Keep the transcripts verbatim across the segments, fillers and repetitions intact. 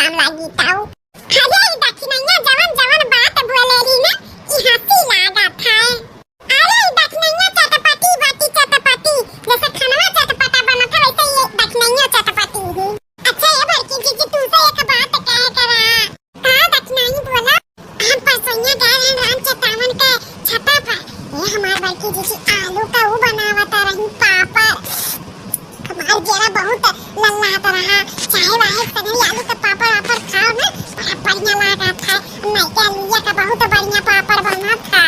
हम लागी ताऊ। अरे ई दखिनैया जवन जवन बात बोलेली ना, ई हँसी लागत है। अरे ई दखिनैया चटपटी बाटी चटपटी, जैसे खनवा चटपटा बनत है वैसे ये दखिनैया चटपटी ही। अच्छा ए बड़की जीजी, तुमसे एक बात कहे के रहा। का दखिनही बोला? हम परसोइया गए रहन राम चेतावन के छता पर। ए हमार बड़की जीजी आलू का उ बनावत रही पापड़। हमार गेरा बहुत लल्लात रहा। चाहे वाहे सगरी आलू के पापड़ वापड़ खाओ ना, बड़ा बढ़िया लागत है। माई के अलुइया का बहुत बढ़िया पापड़ बनत है।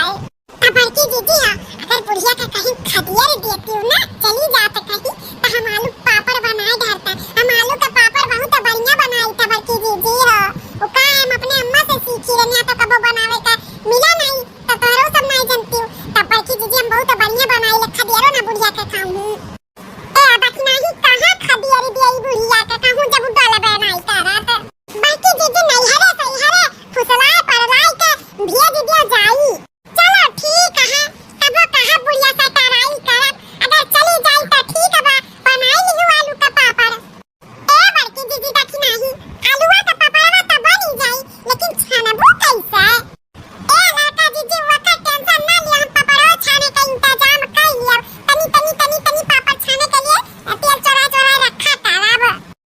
अब बड़की जीजी, हाँ, अगर बुढ़िया का कहीं खदियर देती हूँ ना, चली जात कहीं, तो हम आलू पापड़ बनाए धरता। हम आलू का पापड़ बहुत बढ़िया बनाई था बड़की जीजी हो। वो का हम अपने अम्मा से सीखी रहनी, तो कबो बनावे का मिला नहीं, तो तोरो सब नहीं जानती हूँ। तब बड़की जीजी हम बहुत बढ़िया बनाई ले, खदियरो ना बुढ़िया के खाऊँ। ए, अब अखिनाही कहाँ खदियरी दिया ई बुढ़िया के, कहूँ जब उडल बनाई करत। बड़की जीजी नैहरे सैहरे फुसलाए पड़लाए के भेज दिया जाई। चलो ठीक है, तबो कहा बुढ़िया से टराई करब, अगर चली जाई तो ठीक बा, बनाई लिहू आलू का पापड़। ए बड़की जीजी दखिनही, आलूआ का पापड़वा तो बनी जाई, लेकिन छानबू कैसे? ए लड़का जीजी, वकर tension ना लिया, हम पापड़वा छाने का इंतजाम कर लिया। तनी, तनी, तनी, तनी पापड़ छाने के लिए तेल चोरा चोरा रखा करब।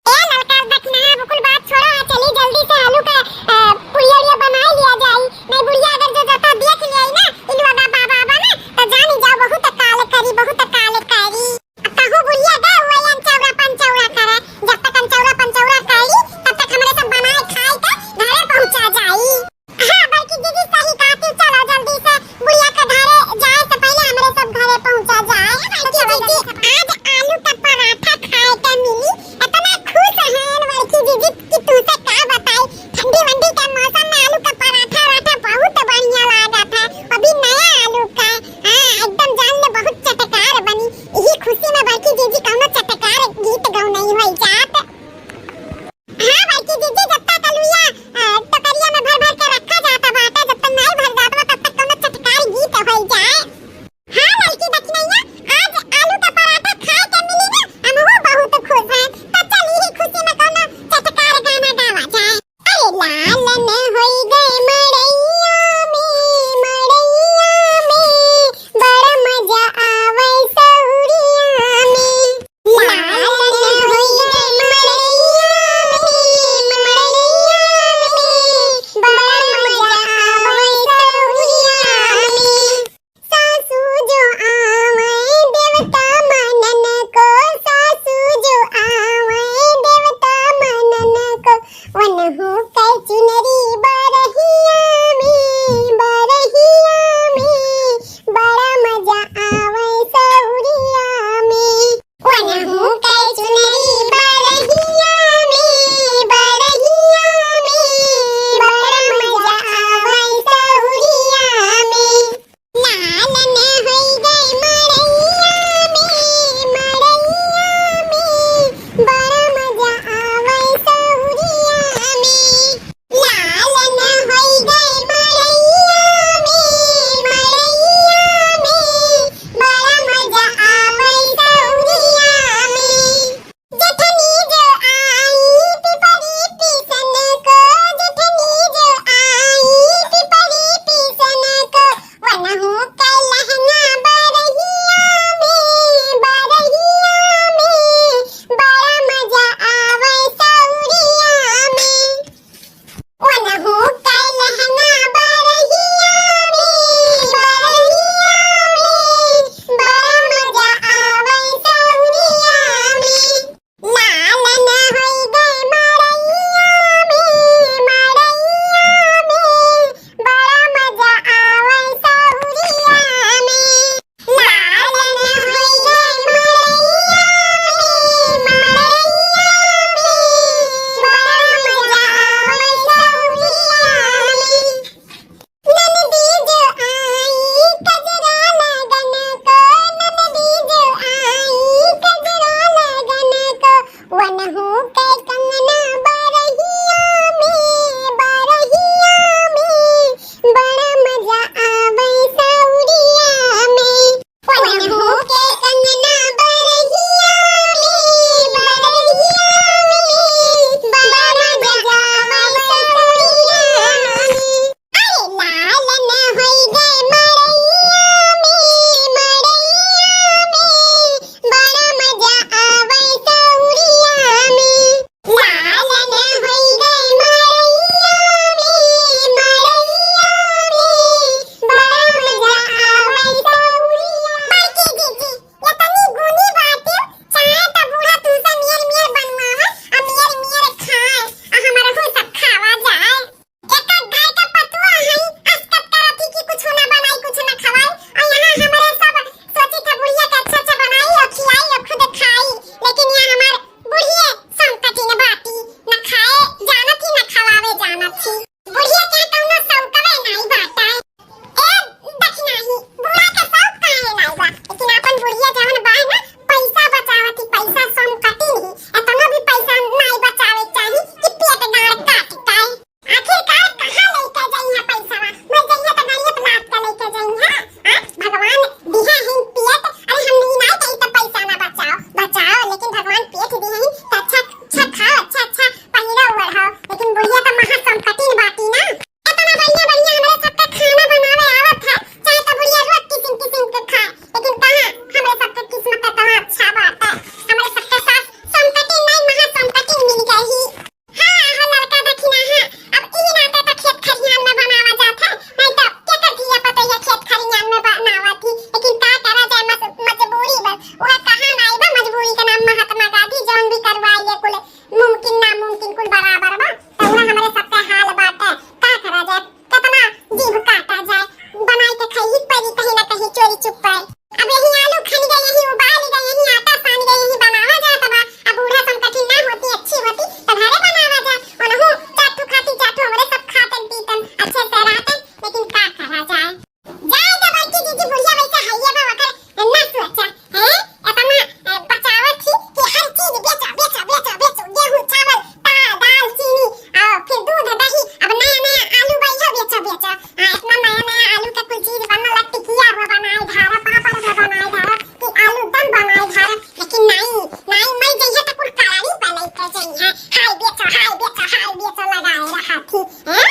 ए ललकार दखिनहा, अब कुल बात छोड़ो, आ चली जल्दी से आलू के, अ, पुड़िया उड़िया बनाए लिया जाई। नहीं बुढ़िया अगर जो जता देख लिया ना, इन वगा बाबा बा ना, तो जानी जाओ बहुत काल करी, बहुत काल करी। अब कहूँ बुढ़िया गए हुए अनचौरा पंचौरा करे, जब तक अनचौरा पंचौरा करी, तब तक हमरे सब बनाए खाए के घरे पहुँचा जाई। हाँ, बड़की जीजी सही कहती, चलो जल्दी से बुढ़िया के घरे जाए से पहले हमरे सब घरे पहुँचा जाए। बड़की जीजी, आज आलू का पराठा खाए के मिली, इतना खुश हैं बड़की जीजी कि तुमसे का बताई। ठंडी वंडी के मौसम में आलू का पराठा वराठा बहुत बढ़िया लागत है, अभी नया आलू का। हाँ, एकदम जान ले बहुत चटकार बनी। यही खुशी में बड़की जीजी कौनो चटकार गीत गौनई होई जात। हाँ बड़की जीजी, जब तक अलुइया, अ, टोकरिया में भर भर के रखा जाता बाटे, जब तक नाई भर जात बा, तब तक कौनो चटकार गीत होई जाए। हाँ ललकी दखिनैया, आज आलू का पराठा खाए के मिली ना, हमहू बहुत खुश हैं। तो चल यही खुशी में कौनो चटकार गाना गावा जाए। अरे लालन होई गए मड़ैया में, मड़ैया में, बड़ा मजा आवे सहुरिया में। लालन होई गए मड़ैया में, मड़ैया में, बड़ा मजा आवे सहुरिया में। सासू जो आवे देवता मनन को, सासू जो आवे देवता मनन को, वनहु के चुनरी बरहिया में, बरहिया में, बड़ा मजा आवे सहुरिया में। वनहु के चुनरी बरहिया में, बरहिया में, बड़ा मजा आवे सहुरिया में। लालन होई गए मड़ैया में, मड़ैया में, बड़ा मजा आवे सहुरिया में।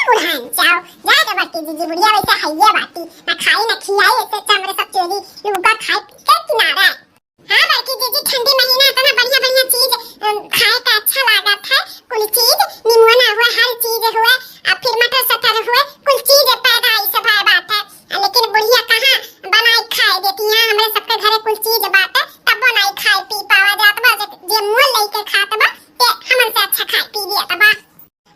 कुल्हान जाओ, जाए दे बड़की जीजी, बुढ़िया वैसे हइये बाटी, ना खाई ना खियाई, ऐसे अच्छा हमरे सब चोरी लुगा खाए पी के किनारा। हाँ बड़की जीजी, ठंडी महीना इतना बढ़िया बढ़िया चीज, अम, खाए का अच्छा लागत है, कुल चीज, निमुआ ना हुआ, हर चीज हुए, आ फिर मटर सटर हुए, कुल चीज पैदा ऐसे भय बात है। आ लेकिन बुढ़िया कहाँ बनाई खाए देती हैं, हमरे सबके घरे कुल चीज बात है, तब बनाई खाए पी पावा जात बा, जे, जे मोल लेके खात बा, ते हमन से अच्छा खाए पी लिया बा।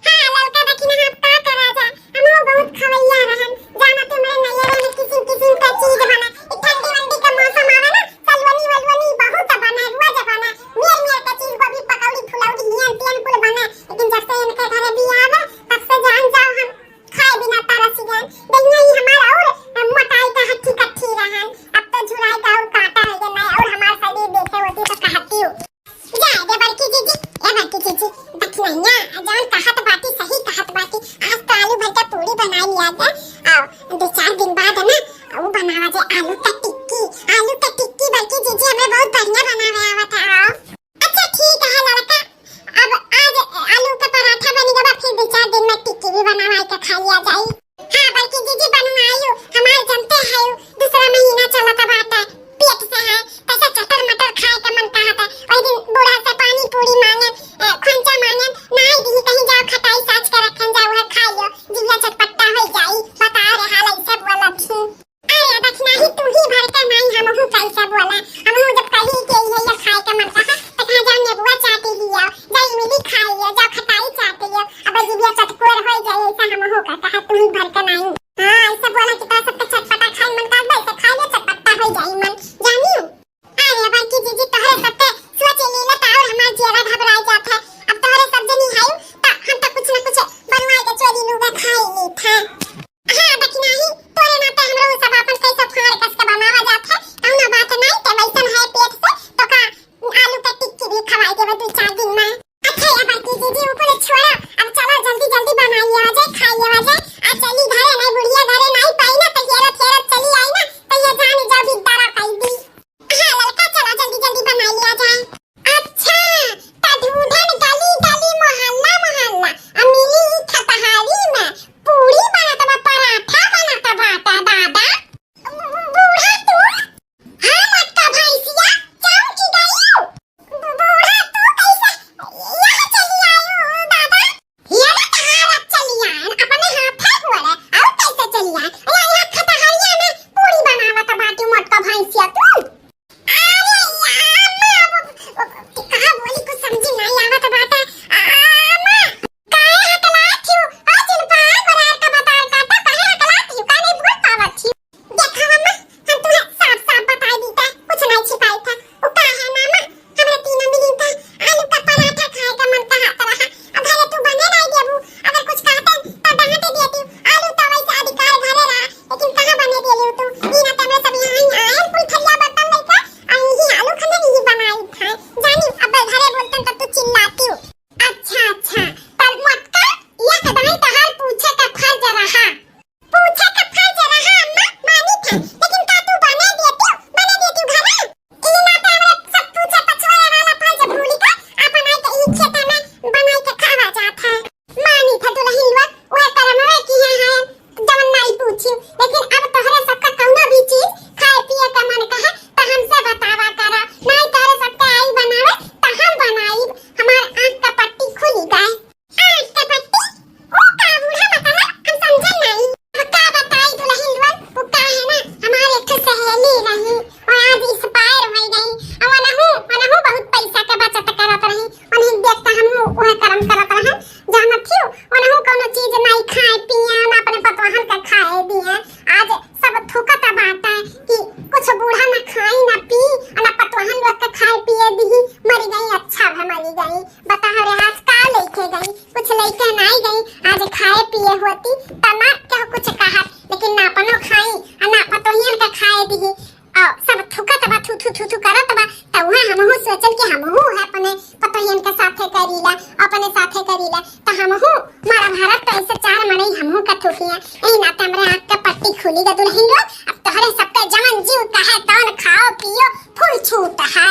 हाँ, ललका दखिना हाथ का करा जा, हमहू बहुत खवैया रहन। जाना तुमरे नैहरे में किसिम किसिम का चीज बना। ई ठंडी वंडी का मौसम आवे ना, सलवनी वलवनी बहुत बना, रोज बना। मेर मेर का चीज, गोभी पकौड़ी, फुलौड़ी, हियन तियन कुल बना। लेकिन जब से इनके घरे बियाह आवे, तब से जान जाओ हम खाए बिना तरस गए। दहिया ही हमार और मोटाई का हट्ठी कट्ठी रहन। अब तो झुराई का और कांटा रह गया ना, और हमार शरीर देखे होती तो कहती हूँ। जाए दे बड़की जीजी, ए बड़की जीजी, दखिनैया, जौन कहत बाटी, सही कहत बाटी। आज तो आलू भर के पूड़ी बनाई लिया जाए, और दो चार दिन बाद है ना, वो बनावा जाए आलू का टिक्की, आलू का टिक्की बड़की जीजी, हमें बहुत बढ़िया बनावे आवत है। अच्छा ठीक है लड़का, अब आज आलू का पराठा बनी गवा, फिर दो चार दिन में टिक्की भी बनावा के खा लिया जाए। हाँ, बड़की जीजी बनवायु, हमार जनते है, दूसरा महीना चलत बाटे, पेट से है, कैसे चटर मटर खाए के मन कहत है। वही दिन बूढ़ा से पानी पूरी मांगे, ए, खोंचा मांगे, नाई दी कहीं जाओ खटाई साज के रखन जाओ, है खा लियो, जिया चटपट्टा हो जाई। बता रे हाल ऐसे बोलत ही। अरे दखिनही तू ही भर के नाई, हमहू कैसे बोला, हमहू जब कही के ये, ये खाए के मन कहा, तो कहा जाओ नेबुआ चाटी लिया, जाओ इमली खा लिया, जाओ खटाई चाटी लिया, अब जिया चटकोर हो जाए, ऐसा हमहू का कहा तू ही भर के नाई। हाँ, ऐसे बोला कि तोरा सबके चटपटा खाए मन करत बा, ऐसे खा ले, चटपटा हो जाई मन, जानियो। अरे बड़की जीजी, तोहरे सबके सोच लीला त और हमार जियरा घबराए जात है। अब तोहरे सब जनी हायु, त हम त कुछ न कुछ बनवाए के चोरी लुगा खाए ली था। हाँ, दखिनही, तोरे नाते हमरो सब आपन कैसे फाड़ कस के बनावा जात है, कौनो बात नहीं, ते वैसन है पेट से, तो का आलू के टिक्की भी खवाई देबे दो चार दिन में। अच्छा, ये बड़की जीजी, ऊ कुल छोड़ा, अब चलो जल्दी जल्दी बनाई लिया जाए, खाई लिया जाए। आ चली घरे, नहीं बुढ़िया घरे नहीं पाई ना, तो हेरत हेरत चली आई ना, तो ये जान जाओ बिद्दारा कई दी। हाँ ललका, चलो जल्दी जल्दी बनाई लिया जाए। अच्छा, त ढूंढन गली गली मोहल्ला मोहल्ला, आ मिली ई खतहारी में, पूरी बनत बा, पराठा बनत बाटे दादा। बू-, बूढ़ा तू? हाँ, मोटका भैंसिया, चौंक गइउ। बू-, बूढ़ा तू कैसे यहाँ चली आयु, दादा? ये ना कहाँ रख चली आयन, अपने हाथे गोड़े, और कैसे चली आयन? अरे, यहाँ खतहरिया में पूरी बनावत बाटी, मोटका भैंसिया तू। अरे, या, अम्मा, वो, वो, वो, कहाँ बोली, कुछ समझ नहीं आवत बाटे। आ, अम्मा, काहे हकलात हो? आ, जिन पार गोरार का बतार का, तो काहे हकलात हो? का नहीं बोल पावत हो? देखा अम्मा, हम तुम्हें साफ साफ बताई दी था, कुछ नहीं छिपाई था। वो का है मामा, हमरे तीनों मिली था आलू का पराठा खाए का मन कहत रहा। अब भले तू बने नहीं देबू, अगर कुछ कहते तो डांट देती। आलू तो वैसे अधिकार घरे रहा, लेकिन कहाँ बने देलू तू? ई ना तमे सब यहाँ ही आए, कुल थरिया बर्तन लेके, आ यही आलू खने नहीं बनाई था। जानी, अब घरे बोलतन तो तू चिल्लाती हूँ। अच्छा, अच्छा, पर मोटका, ये कदाई तहार पूछे का फर्ज रहा। पूछे का फर्ज रहा अम्मा, मानी था, लेकिन का तू बने देती, बने देती घरे? ई ना तो हमरा सब पूछे पछवाए वाला फर्ज भूली का, अपन आई के ई खेते में बनाई के खावा जात है। मानी था दुल्हन लोग, वह करमवे किहे हैं, जवन नाई पूछी, लेकिन अब तोहरे सबका कौनो भी चीज खाए पिए का मन कहे, तो हमसे बतावा करा, नाई तोहरे सबका आई बनावे, तो हम बनाई, हमार आँख का पट्टी खुली गए। आँख के पट्टी? ओ का बूढ़ा मतलब? हम समझे नहीं। अब का बताई दुल्हन लोग, वो का है ना, हमारे एक ठो सहेली रही, और आज expire हो गई। और वनहु, वनहु बहुत पैसा के बचत करत रही, उन्हें देख के हम वह कर्म करत रहे। जानत हियो, वनहु कोनो चीज नहीं खाए पिए, ना अपने पतवाहन का खाए दिए। आज सब थूकत बाटे कि कुछ बूढ़ा ना खाई ना पी, ना पतवाहन लोग के खाए पिए दिही, मरी गई, अच्छा है मरी गई। बता रे, आज का लेके गई? कुछ लेके नाई गई। आज खाए पिए होती त ना केहू कुछ कहत, लेकिन ना अपनो खाई, आ ना पतोहियन के खाए दिही। और सब थूकत बा, थू, थू, थू, थू करत बा। त उहे हमहू सोचल कि हमहू है अपने पतोहियन के साथे करीला, अपने साथे करीला। त हमहू मारा भारत तो ऐसे चार मनई हमहू के थूकिया। यही नाते हमरे आँख के पट्टी खुली गा दुल्हन लोग। अब तोहरे सबके जवन जीव कहे तवन खाओ पियो, full छूट है।